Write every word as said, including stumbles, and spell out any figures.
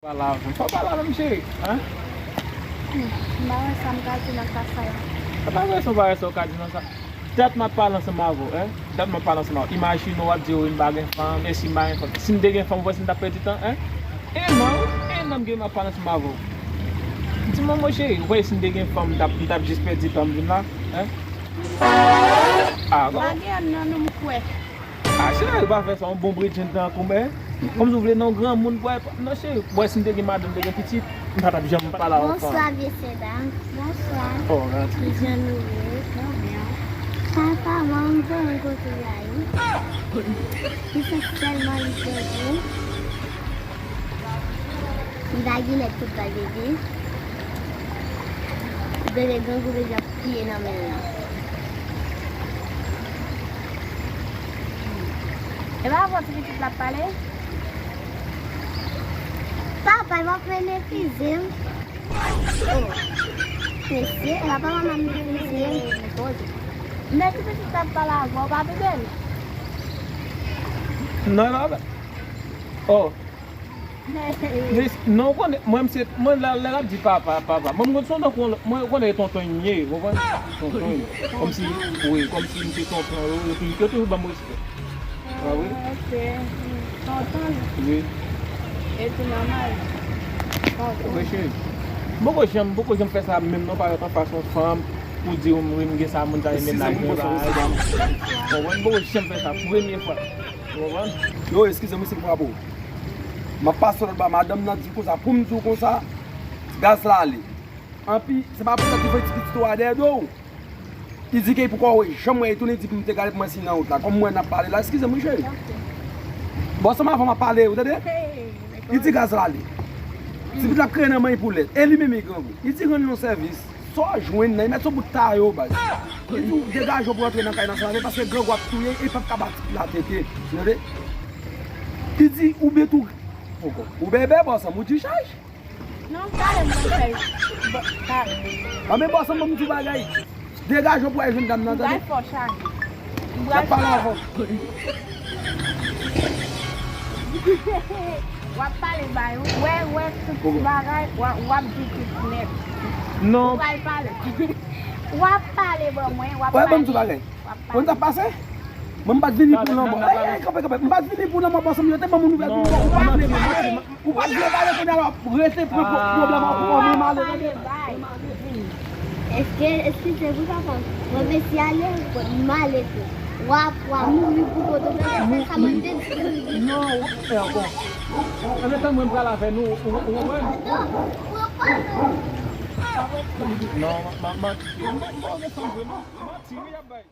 Pale avè m. Fò w pale avè m, cheri. Hein? M pa wè sa m ka di nan ka sa yo. Sa pa vre, sa w pa wè sa w ka di nan sa. Dat m ap pale ansanm avè w, hein? Dat m ap pale ansanm avè w. Imajine w ap di, wi, m pa gen fanm, e si m pa gen fanm? Si m te gen fanm, ou kwè si m t ap pèdi tan, hein? En an, en an m gen m ap pale ansanm avè w. Di m yon mo, cheri, ou kwè si m te gen fanm, m t ap, m t ap jis pèdi tan m vin la, hein? Ah, bon. Pa gen nan nou m kwè. Ah, cheri, pa fè sa, yon bon bredjenn tankou m, hein? Kòmsi w vle nan granmoun, bwè, non, cheri, bwè, si m te gen madanm, m te gen pitit, m pa t ap janm pale avè w. Bonswa, mesye dam. Bonswa. Oh, rantre. Kijan nou ye? Nou byen. Papa, manman, m konnen kote w ye. Li se sèlman li pèdi. Li pa gen lèt tout bagay de. Bebe grangou bebe ap kriye nan men l lan. E pa avè w ti pitit la ap pale? Papa, w ap meprize m. Oh. Mesye, papa, manman meprize m. Men ti pitit la ap pale avè w, pa bebe l. Non, non, non. Oh. Li, non, ou konnen, mwen, m se, mwen, lè, lè l ap di papa, papa. Mwen, m konn se yon tankou, mwen, ou konnen e tonton m ye, ou konprann? Tonton m. Kòmsi, wi, kòmsi m se tonton yo, yo toujou, yo toujou ban m respè. Ah, wi. Ah, ok. Tonton. Wi. E tou nòmal. Tonton. Wi, cheri. M poko janm, m poko janm fè sa menm non, parèt anfas yon fanm pou di w, wi, m gen sa, moun sa renmen l la, gen bagay. Konprann? M poko janm fè sa, premye fwa. Ou konprann? Yo, eskize m wi si m frape w. M ap pase lòt bò, madanm nan di konsa, pou m di w konsa, gaz la ale. Anpi, se pa poutèt li voye ti pitit ou a dèyè do w. Li di ke li poko janm wè li tounen, li di pou m te gade pou mwen si nan wout la. Kòm mwen n ap pale la, eskize m wi cheri. Bò sa m avan m ap pale, ou tande? Li di gaz la ale. Ti pitit la ap kriye nan men li pou lèt. E li menm li grangou. Li di rann nou sèvis. Sa w jwenn nan, li mèt sou bout ta yo, baz. Li di w degaje w pou rantre nan kay nan sa, paske grangou ap touye, e pap ka ba ti pitit la tete. Ou tande? Li di ou bèt ou, ou bèbè, bòs an, ou di chaj. Non, talè m pral fè. Bon, talè. Anben, bòs an, ban m di w bagay. Degaje w pou al jwenn dam nan, tande? M pral fè w chaj. Y ap pale avè w. W ap pale bay ou. Wè, wè, tout ti bagay, w a, w ap di tout nèt. Non. W pral pale. W ap pale ban mwen, w ap pale. Wè, ban m di bagay. W ap pale. Konn sa k pase? Mwen m pa t vini pou lanmò. Ey, ey, kanpe, kanpe. M pa t vini pou lanmò, bòs an, yo te ban m yon nouvèl pou ou pa t vle pale. Ou pa t vle pale kounye a la, w ap rete pran pwoblèm an pou ou menm ale, tande? Eske, eskize wi papa, mwen mesi ale, m ale tou. W a, w a mouri pou kote w fè sa mande. Non, e ankò. Ann, tann mwen pral avè nou, ou, ou konprann? Non, ma, ma, manti, m pa gen fanm vre non. Manti wi y ap bay.